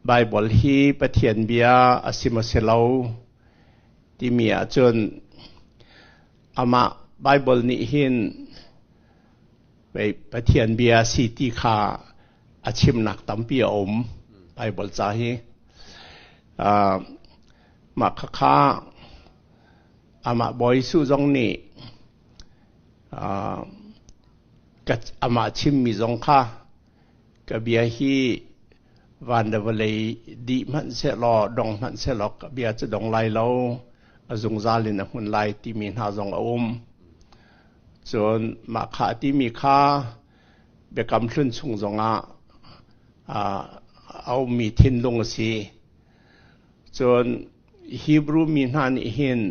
Baibal hi Pathian bia a si maw si lo timi ahcun amah Baibal nih hin Pathian bia si ti kha a chimnak tampi a um Baibal ca hi. Mah khakha amah Bawi Jesuh zong nih amah chimmi zong kha ka bia hi van le vawlei dih hmanh sehlaw dong hmanh sehlaw ka bia cu dong lai lo, a zungzal in a hmun lai timi hna zong a um. Cun mah kha a timi kha Biakam Hlun chung zongah a ummi thinlung a si. Cun Hebrew mi hna nih hin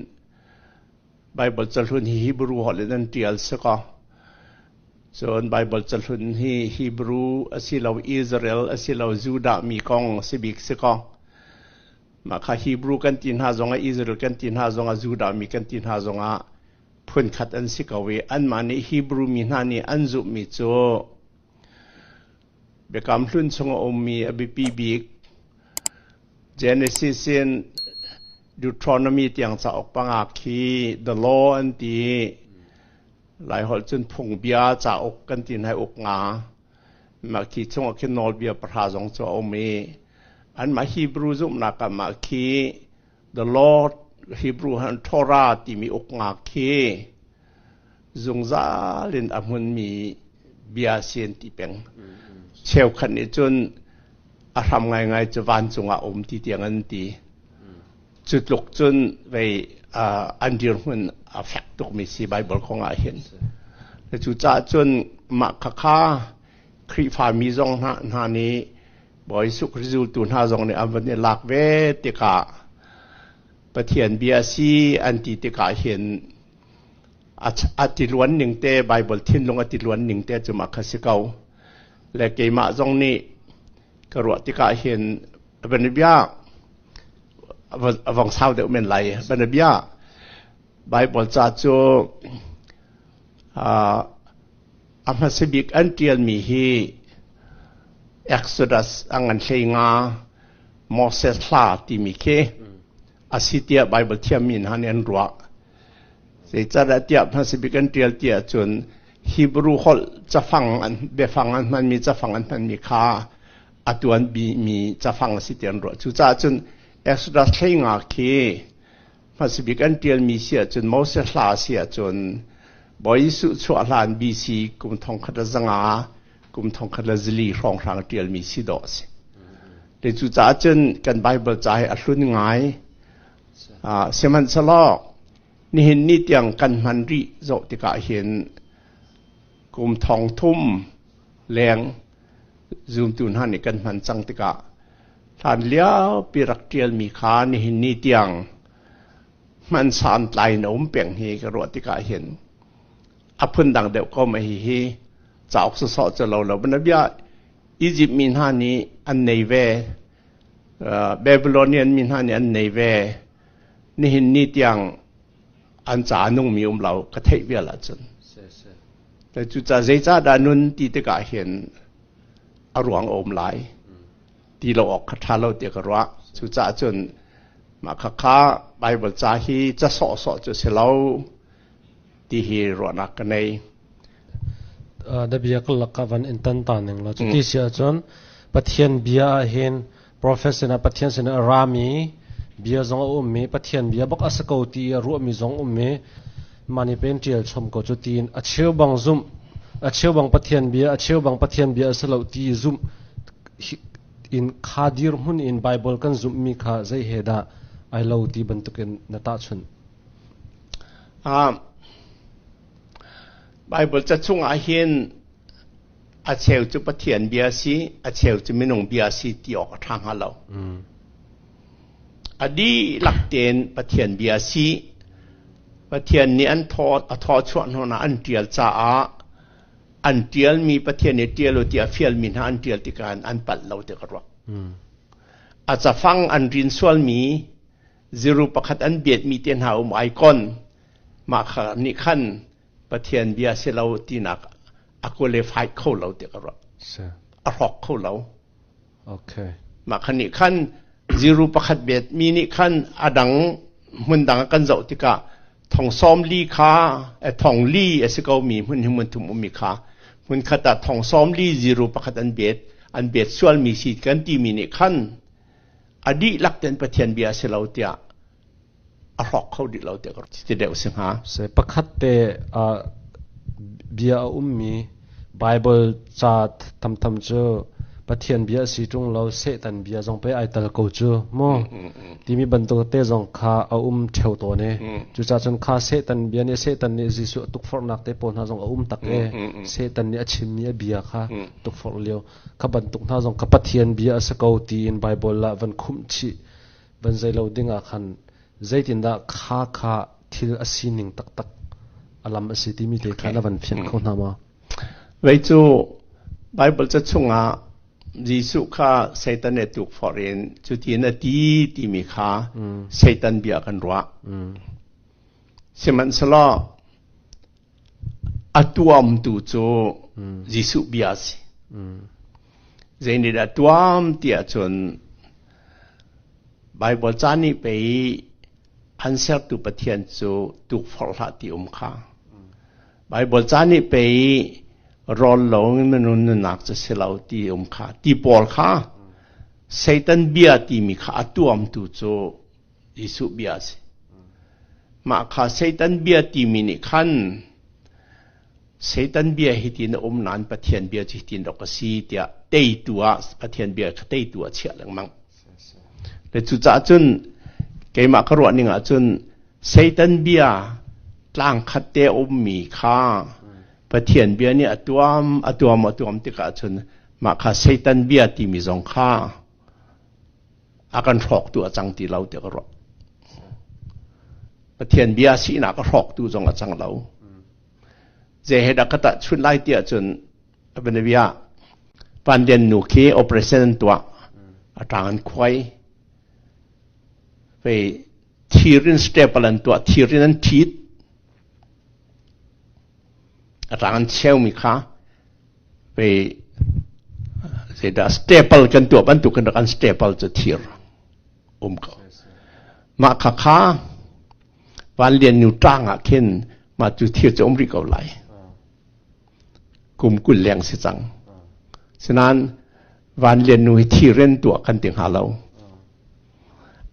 Baibal cahlun hi Hebrew holh in an ṭial si kaw cun Baibal cahlun hi Hebrew asilo Israel asilo Judah mi kong a si bik si kaw mah kha Hebrew kan ti hna zongah Israel kan ti hna zongah Judah mi kan ti hna zongah phunkhat an si ko i anmah nih Hebrew mi hna nih an zumhmi cu Biakam Hlun chung a ummi a biapi bik Genesis in Deuteronomy tiang cauk panga khi the law an ti. Laiholh cun phungbia cauk kan ti hna uk nga. Mah khi chungah khin nawlbia pahra zong cu a um i anmah Hebrew zumhnak ah mah khi the Lord Hebrew han Torah timi uk nga khi zungzal in a hmunmi bia si an ti peng. Cheukhat nih cun a hram ngaingai cu vancung ah um ti tiang an ti. Cu tluk cun vei an dirhmun a fek tukmi si Bible kong ah hin. Cucaah cun mah khakha Khrihfa mi zong hna, hna nih Bawi Jesuh Khrih zultu hna zong nih an van i lak ve tikah Pathian bia si an ti tikah hin a tiluan ning te Bible thinlung a tiluan ning te cu mah kha si ko. Le keimah zong nih ka ruah tikah hin banabia a vong sau deuh men lai. Banabia Bible ca cu a hmasa bik an ṭialmi hi Exodus a ngan hlei nga Moses hla timi khi a si tiah Bible thiammi hna nih an ruah. Zeicahdah tiah hmasa bik an ṭial ti ahcun Hebrew holh cafang an biafang an hmanmi cafang an hmanmi kha a tuanbimi cafang a si ti an ruah. Cucaah cun Exodus hlei nga khi hmasa bik an ṭialmi si ahcun Moses hla a si ahcun Bawi Jesuh chuah hlan BC kum thongkhat le zanga kum thongkhat le zali hrawnghrang ṭialmi si dawh a si. Le cucaah cun kan Bible ca hi a hlun ngai. Sihmanhsehlaw nihin ni tiang kan hman rih zoh tikah hin kum thong thum leng zumtu hna nih kan hman cang tikah hlan liopi rak ṭialmi kha nihin ni tiang hman santlai in a um peng hi ka ruah tikah hin a phundang deuh ko ma hihi cauk sawsawh cu lo lo bia Egypt mi hna nih an nei ve Babylonian mi hna nih an nei ve nihin ni tiang an ca a nungmi um lo ka theih vial ahcun cucaah zeicahdah nun ti tikah hin a ruang a um lai ti lo awk kha ṭha lo tiah ka ruah cucaah cun mah khakha Bible ca hi ca sawhsawh cu si lo ti hi ruahnak ka nei. Na bia ka lak van in tan ta ning la cuti si ahcun Pathian bia ah hin prophet sinah Pathian sinah a rami bia zong a ummi Pathian bia bak a si ko ti a ruahmi zong ummi mani pen ṭial chom ko cu tiin a cheu bang zumh a cheu bang Pathian bia a cheu bang Pathian bia a si lo ti zumh in kha dirhmun in Bible kan zumhmi kha zei he dah ai lo ti bantukin na tahchunh. Bible ca chungah hin a cheu cu Pathian bia si, a cheu cu minung bia si ti awk a ṭha hnga lo. A dihlak tein Pathian bia si, Pathian nih an thaw a thaw chuah hnuah an ṭial caah an ṭialmi Pathian nih ṭial u tiah fialmi hna an ṭial tikah an palh lo ti ka ruah. A cafang an rin sualmi ziru pakhat an biatmi te hna um ai kon mah kha nih khan Pathian bia si lo tinak a qualify kho lo ti ka ruah. A hrawk kho lo. Okay. Mah khan nih khan zero pakhat bet mi nih khan a dang hmun dang kan zoh tikah thong sawm li kha thong li a si ko mi hmun hi hmun thum ummi kha hmun khat ah thong sawm li zero pakhat an bet an bet sual mi si kan ti mi nih khan a dihlak ten Pathian bia si lo tiah a hrawk kho dih lo tiah ti deuh si hnga. Se pakhat te bia a ummi Bible ca thamtham cu Pathian bia a si ṭung lo Satan bia zong pei ai tal ko cu mu timi bantuk te zong kha a um ṭheo tawn i cucaah cun kha Satan bia nih Satan nih Jesuh a tukforhnak te pawl hna zong a um tak i Satan nih a chimmi a bia kha tukforh lio kha bantuk hna zong kha Pathian bia a si ko tiin Bible ah van khumh chih van zei lo ding ah khan zeitindah kha kha thil a sining taktak a lam a si timi te kha na van fianh kho hna ma? Vei cu Bible ca chungah Jesuh kha Satan nih tukforh in cutin a ti timi kha Satan bia kan ruah. Sihmanhsehlaw a tuamtu cu Jesuh bia a si. Zeinih dah tuam ti ahcun Baibal ca nih pei an sertu Pathian cu tukforh hlah ti um kha. Baibal ca nih pei rawl lo in minung nunnak cu si lo ti um kha. Ti pawl kha Satan bia timi kha a tuamtu cu Jesuh bia a si. Mah kha Satan bia timi nih khan Satan bia hi tin a um nain Pathian bia cu hitin rak a si tiah teitu ah Pathian bia kha teitu ah chiah lengmang. Le cucaah cun keimah ka ruah ning ah cun Satan bia tlang khat te a ummi kha Pathian bia nih a tuam a tuam a tuam tikah cun mah kha Satan bia timi zong kha a kan hrawktu a cang ti lo tiah ka ruah. Pathian bia sinak a hrawktu zong a cang lo. Zei he dah ka tahchunh lai ti ahcun a Pandian nu khi operation an tuah a ṭang an khuai fei thir in staple an tuah thir in an ṭhit a ṭang an cheumi kha fei zeidah staple kan tuah bantuk in rak an staple cu thir um ko mah kha kha Vanlian nu ṭang ah khin mah cu thir cu um rih ko lai. Kum 20 leng si cang. Sinain Vanlian nu hi thir in tuah kan ti hnga lo.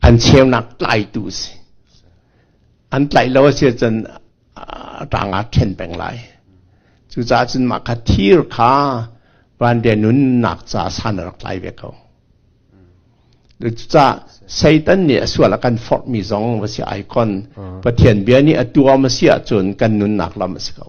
An cheunak tlaitu si. An tlaih lo a si ahcun ṭang ah ṭhen peng lai. Cucaah cun mah kha thir kha Vanlian nunnak ca san a rak tlai ve ko. Cucaah Satan nih a sual a kan forhmi zong va si icon Pathian bia nih a tuam a si ahcun kan nunnak lam a si ko.